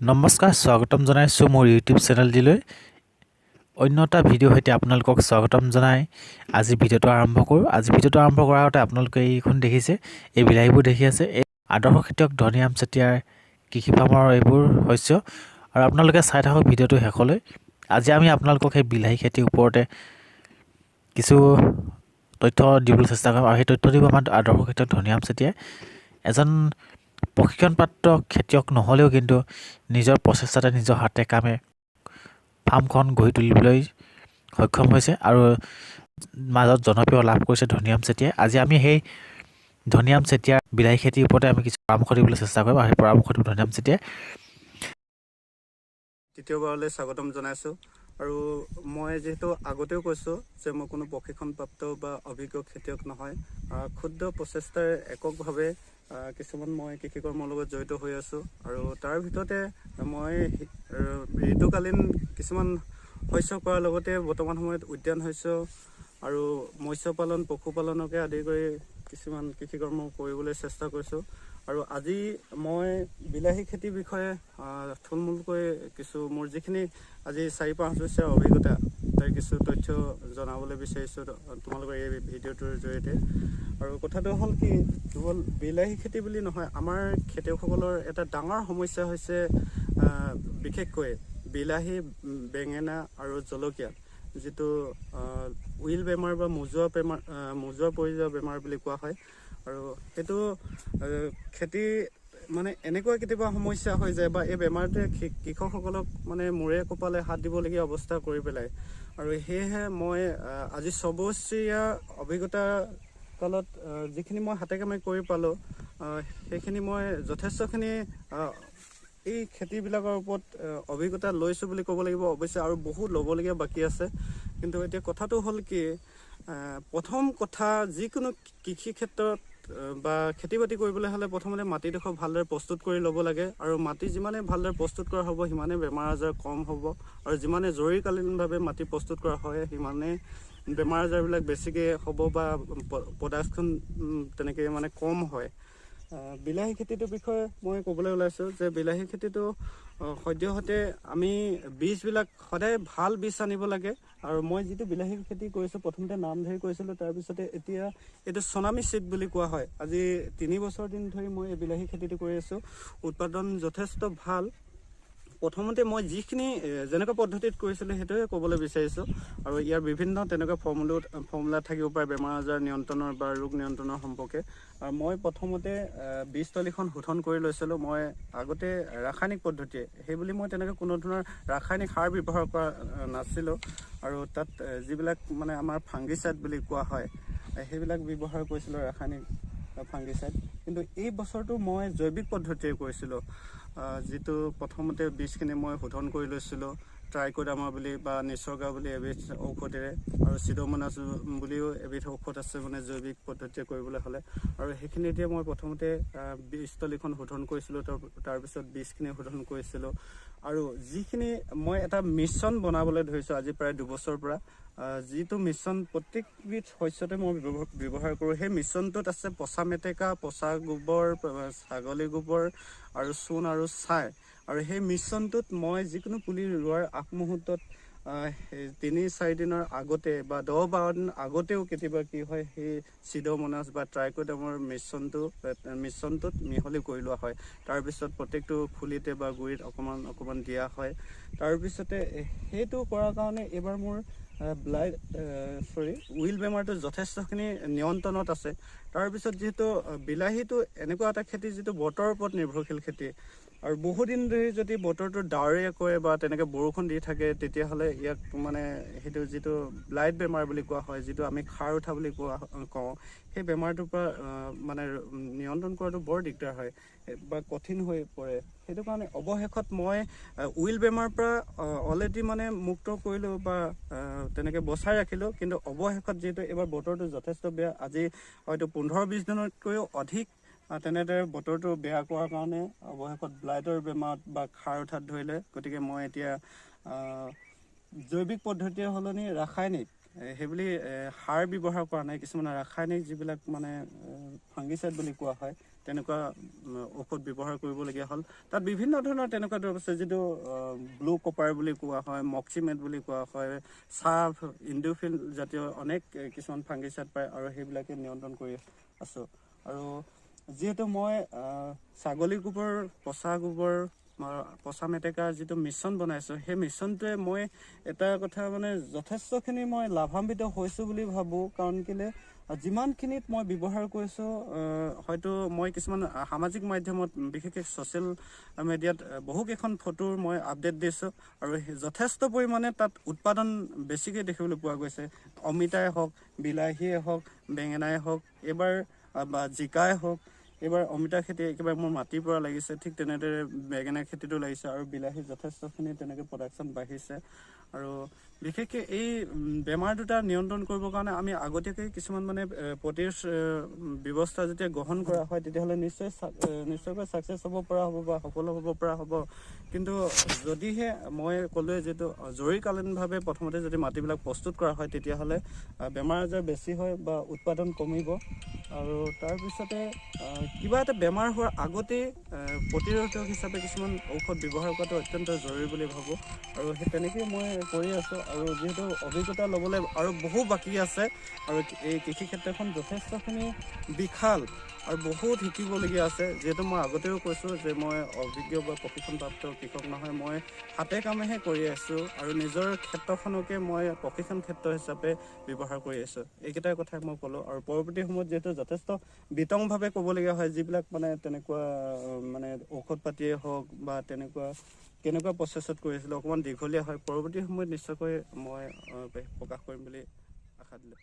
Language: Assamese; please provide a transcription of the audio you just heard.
নমস্কাৰ, স্বাগতম জনাইছোঁ মোৰ ইউটিউব চেনেলটিলৈ। অন্য এটা ভিডিঅ'ৰ সৈতে আপোনালোকক স্বাগতম জনাই আজি ভিডিঅ'টো আৰম্ভ কৰোঁ। আজি ভিডিঅ'টো আৰম্ভ কৰাৰ আগতে আপোনালোকে এইখন দেখিছে, এই বিলাহীবোৰ দেখি আছে। এই আদৰ্শ খেতিয়ক ধনীৰাম চেতিয়াৰ কৃষি ফাৰ্মৰ এইবোৰ শস্য আৰু আপোনালোকে চাই থাকক ভিডিঅ'টো শেষলৈ। আজি আমি আপোনালোকক সেই বিলাহী খেতিৰ ওপৰতে কিছু তথ্য দিবলৈ চেষ্টা কৰিম আৰু সেই তথ্য দিব আমাৰ আদৰ্শ খেতিয়ক ধনীৰাম চেতিয়াই। এজন প্ৰশিক্ষণপ্ৰাপ্ত খেতিয়ক নহ'লেও কিন্তু নিজৰ প্ৰচেষ্টাতে, নিজৰ হাতে কামে ফাৰ্মখন গঢ়ি তুলিবলৈ সক্ষম হৈছে আৰু মাজত জনপ্ৰিয় লাভ কৰিছে ধনীৰাম চেতিয়াই। আজি আমি সেই ধনীৰাম চেতিয়াৰ বিলাহী খেতিৰ ওপৰতে আমি কিছু পৰামৰ্শ দিবলৈ চেষ্টা কৰিম আৰু সেই পৰামৰ্শ দিব ধনীৰাম চেতিয়াই। তৃতীয়বাৰলৈ স্বাগতম জনাইছোঁ। আৰু মই যিহেতু আগতেও কৈছোঁ যে মই কোনো প্ৰশিক্ষণপ্ৰাপ্ত বা অভিজ্ঞ খেতিয়ক নহয়, ক্ষুদ্ৰ প্ৰচেষ্টাৰে এককভাৱে কিছুমান মই কৃষিকৰ্মৰ লগত জড়িত হৈ আছোঁ। আৰু তাৰ ভিতৰতে মই ঋতুকালীন কিছুমান শস্য কৰাৰ লগতে বৰ্তমান সময়ত উদ্যান শস্য আৰু মৎস্য পালন, পশুপালনকে আদি কৰি কিছুমান কৃষিকৰ্ম কৰিবলৈ চেষ্টা কৰিছোঁ। আৰু আজি মই বিলাহী খেতিৰ বিষয়ে থুলমূলকৈ কিছু মোৰ যিখিনি আজি 4-5 বছৰীয়া অভিজ্ঞতা, তাৰ কিছু তথ্য জনাবলৈ বিচাৰিছোঁ তোমালোকৰ এই ভিডিঅ'টোৰ জৰিয়তে। আৰু কথাটো হ'ল কি, কেৱল বিলাহী খেতি বুলি নহয়, আমাৰ খেতিয়কসকলৰ এটা ডাঙৰ সমস্যা হৈছে বিশেষকৈ বিলাহী, বেঙেনা আৰু জলকীয়া যিটো will বেমাৰ বা মোজোৱা বেমাৰ, মোজোৱা পৰি যোৱা বেমাৰ বুলি কোৱা হয়। আৰু সেইটো খেতি মানে এনেকুৱা কেতিয়াবা সমস্যা হৈ যায় বা এই বেমাৰটোৱে কৃষকসকলক মানে মূৰে কপালে হাত দিবলগীয়া অৱস্থা কৰি পেলায়। আৰু সেয়েহে মই আজি ছবছৰীয়া অভিজ্ঞতা কালত যিখিনি মই হাতে কামে কৰি পালোঁ, সেইখিনি মই যথেষ্টখিনি এই খেতিবিলাকৰ ওপৰত অভিজ্ঞতা লৈছোঁ বুলি ক'ব লাগিব। অৱশ্যে আৰু বহুত ল'বলগীয়া বাকী আছে। কিন্তু এতিয়া কথাটো হ'ল কি, প্ৰথম কথা যিকোনো কৃষি ক্ষেত্ৰত বা খেতি বাতি কৰিবলৈ হ'লে প্ৰথমতে মাটিডোখৰ ভালদৰে প্ৰস্তুত কৰি ল'ব লাগে। আৰু মাটি যিমানে ভালদৰে প্ৰস্তুত কৰা হ'ব, সিমানে বেমাৰ আজাৰ কম হ'ব। আৰু যিমানে জৰুৰীকালীনভাৱে মাটি প্ৰস্তুত কৰা হয়, সিমানে বেমাৰ আজাৰবিলাক বেছিকৈ হ'ব বা প্ৰডাকশ্যন তেনেকৈ মানে কম হয়। বিলাহী খেতিটোৰ বিষয়ে মই ক'বলৈ ওলাইছোঁ যে বিলাহী খেতিটো সদ্যহতে আমি বীজবিলাক সদায় ভাল বীজ আনিব লাগে। আৰু মই যিটো বিলাহী খেতি কৰিছোঁ, প্ৰথমতে নামধাৰী কৰিছিলোঁ, তাৰপিছতে এতিয়া এইটো চনামী চিড বুলি কোৱা হয়। আজি 3 বছৰ দিন ধৰি মই এই বিলাহী খেতিটো কৰি আছোঁ। উৎপাদন যথেষ্ট ভাল। প্ৰথমতে মই যিখিনি যেনেকুৱা পদ্ধতিত কৰিছিলোঁ, সেইটোৱে ক'বলৈ বিচাৰিছোঁ। আৰু ইয়াৰ বিভিন্ন তেনেকুৱা ফৰ্মুলা থাকিব পাৰে বেমাৰ আজাৰ নিয়ন্ত্ৰণৰ বা ৰোগ নিয়ন্ত্ৰণৰ সম্পৰ্কে। আৰু মই প্ৰথমতে বীজতলিখন শোধন কৰি লৈছিলোঁ। মই আগতে ৰাসায়নিক পদ্ধতিয়ে, সেইবুলি মই তেনেকৈ কোনো ধৰণৰ ৰাসায়নিক সাৰ ব্যৱহাৰ কৰা নাছিলোঁ। আৰু তাত যিবিলাক মানে আমাৰ ফাংগিচাইড বুলি কোৱা হয়, সেইবিলাক ব্যৱহাৰ কৰিছিলোঁ, ৰাসায়নিক ফাংগিচাইড। কিন্তু এই বছৰটো মই জৈৱিক পদ্ধতিৰে কৰিছিলোঁ, যিটো প্ৰথমতে বীজখিনি মই শোধন কৰি লৈছিলোঁ ট্ৰাইকোডাৰ্মা বুলি বা নিসৰ্গা বুলি এবিধ ঔষধেৰে আৰু চিড'মনাছ বুলিও এবিধ ঔষধ আছে, মানে জৈৱিক পদ্ধতিৰে কৰিবলৈ হ'লে। আৰু সেইখিনিতে মই প্ৰথমতে বীজতলিখন শোধন কৰিছিলোঁ, তাৰপিছত বীজখিনি শোধন কৰিছিলোঁ। আৰু যিখিনি মই এটা মিশ্ৰণ বনাবলৈ ধৰিছোঁ আজি প্ৰায় 2 বছৰৰ পৰা, যিটো মিশ্ৰণ প্ৰত্যেকবিধ শস্যতে মই ব্যৱহাৰ কৰোঁ, সেই মিশ্ৰণটোত আছে পচা মেটেকা, পচা গোবৰ, ছাগলী গোবৰ আৰু চূণ আৰু ছাই। আৰু সেই মিশ্ৰণটোত মই যিকোনো পুলি ৰোৱাৰ আগমুহূৰ্তত সেই 3-4 দিনৰ আগতে বা 10-12 দিন আগতেও কেতিয়াবা কি হয়, সেই চিড'মনাছ বা ট্ৰাইকোডাৰ্মৰ মিশ্ৰণটোত মিহলি কৰি লোৱা হয়। তাৰপিছত প্ৰত্যেকটো খুলিতে বা গুৰিত অকণমান অকণমান দিয়া হয়। তাৰপিছতে সেইটো কৰাৰ কাৰণে এইবাৰ মোৰ ব্লাইট, চৰি, will বেমাৰটো যথেষ্টখিনি নিয়ন্ত্ৰণত আছে। তাৰপিছত যিহেতু বিলাহীটো এনেকুৱা এটা খেতি যিটো বতৰৰ ওপৰত নিৰ্ভৰশীল খেতি, আৰু বহুদিন ধৰি যদি বতৰটো ডাৱৰীয়া কৰে বা তেনেকৈ বৰষুণ দি থাকে, তেতিয়াহ'লে ইয়াক মানে সেইটো যিটো ব্লাইট বেমাৰ বুলি কোৱা হয়, যিটো আমি খাৰ উঠা বুলি কওঁ, সেই বেমাৰটোৰ পৰা মানে নিয়ন্ত্ৰণ কৰাটো বৰ দিগদাৰ হয় বা কঠিন হৈ পৰে। সেইটো কাৰণে অৱশেষত মই will বেমাৰৰ পৰা অলৰেডি মানে মুক্ত কৰিলোঁ বা তেনেকৈ বচাই ৰাখিলোঁ। কিন্তু অৱশেষত যিহেতু এইবাৰ বতৰটো যথেষ্ট বেয়া, আজি হয়তো 15-20 দিনতকৈও অধিক তেনেদৰে বতৰটো বেয়া কৰাৰ কাৰণে অৱশেষত ব্লাইটৰ বেমাৰত বা খাৰ উঠাত ধৰিলে। গতিকে মই এতিয়া জৈৱিক পদ্ধতিৰ সলনি ৰাসায়নিক সেইবুলি সাৰ ব্যৱহাৰ কৰা নাই, কিছুমান ৰাসায়নিক যিবিলাক মানে ফাংগিচাইড বুলি কোৱা হয়। তেনেকুৱা ঔষধ ব্যৱহাৰ কৰিবলগীয়া হ'ল। তাত বিভিন্ন ধৰণৰ তেনেকুৱা দৰৱ আছে, যিটো ব্লু কপাৰ বুলি কোৱা হয়, মক্সিমেট বুলি কোৱা হয়, চাফ, ইণ্ডোফিল জাতীয় অনেক কিছুমান ফাংগিচাইড পায় আৰু সেইবিলাকে নিয়ন্ত্ৰণ কৰি আছোঁ। আৰু যিহেতু মই ছাগলী গোবৰ, পচা গোবৰ, পচা মেটেকাৰ যিটো মিশ্ৰণ বনাইছোঁ, সেই মিশ্ৰণটোৱে মই এটা কথা মানে যথেষ্টখিনি মই লাভান্বিত হৈছোঁ বুলি ভাবোঁ। কাৰণ কেলৈ যিমানখিনিত মই ব্যৱহাৰ কৰিছোঁ, হয়তো মই কিছুমান সামাজিক মাধ্যমত, বিশেষকৈ ছ'চিয়েল মিডিয়াত বহুকেইখন ফটোৰ মই আপডেট দিছোঁ আৰু যথেষ্ট পৰিমাণে তাত উৎপাদন বেছিকৈ দেখিবলৈ পোৱা গৈছে। অমিতাই হওক, বিলাহীয়ে হওক, বেঙেনাই হওক, এইবাৰ বা জিকাই হওক, এইবাৰ অমিতা খেতি একেবাৰে মোৰ মাটিৰ পৰা লাগিছে, ঠিক তেনেদৰে বেঙেনা খেতিটো লাগিছে আৰু বিলাহী যথেষ্টখিনি তেনেকৈ প্ৰডাকশ্যন বাঢ়িছে। আৰু বিশেষকৈ এই বেমাৰ দুটা নিয়ন্ত্ৰণ কৰিবৰ কাৰণে আমি আগতীয়াকৈ কিছুমান মানে প্ৰতিৰোধ ব্যৱস্থা যেতিয়া গ্ৰহণ কৰা হয়, তেতিয়াহ'লে নিশ্চয়কৈ ছাকচেছ হ'ব পৰা হ'ব বা সফল হ'ব পৰা হ'ব। কিন্তু যদিহে মই ক'লোৱে যিটো জৰুৰীকালীনভাৱে প্ৰথমতে যদি মাটিবিলাক প্ৰস্তুত কৰা হয়, তেতিয়াহ'লে বেমাৰ আজাৰ বেছি হয় বা উৎপাদন কমিব। আৰু তাৰপিছতে কিবা এটা বেমাৰ হোৱাৰ আগতেই প্ৰতিৰোধক হিচাপে কিছুমান ঔষধ ব্যৱহাৰ কৰাটো অত্যন্ত জৰুৰী বুলি ভাবোঁ আৰু সেই তেনেকেই মই কৰি আছোঁ। আৰু যিহেতু অভিজ্ঞতা ল'বলৈ আৰু বহু বাকী আছে আৰু এই কৃষি ক্ষেত্ৰখন যথেষ্টখিনি বিশাল আৰু বহুত শিকিবলগীয়া আছে। যিহেতু মই আগতেও কৈছোঁ যে মই অভিজ্ঞ বা প্ৰশিক্ষণপ্ৰাপ্ত কৃষক নহয়, মই হাতে কামেহে কৰি আছোঁ আৰু নিজৰ ক্ষেত্ৰখনকে মই প্ৰশিক্ষণ ক্ষেত্ৰ হিচাপে ব্যৱহাৰ কৰি আছোঁ। এইকেইটা কথাই মই ক'লোঁ। আৰু পৰৱৰ্তী সময়ত যিহেতু যথেষ্ট বিতংভাৱে ক'বলগীয়া হয়, যিবিলাক মানে তেনেকুৱা মানে ঔষধ পাতিয়ে হওক বা তেনেকুৱা কেনেকুৱা প্ৰচেছত কৰিছিলোঁ, অকণমান দীঘলীয়া হয়। পৰৱৰ্তী সময়ত নিশ্চয়কৈ মই প্ৰকাশ কৰিম বুলি আশা দিলোঁ।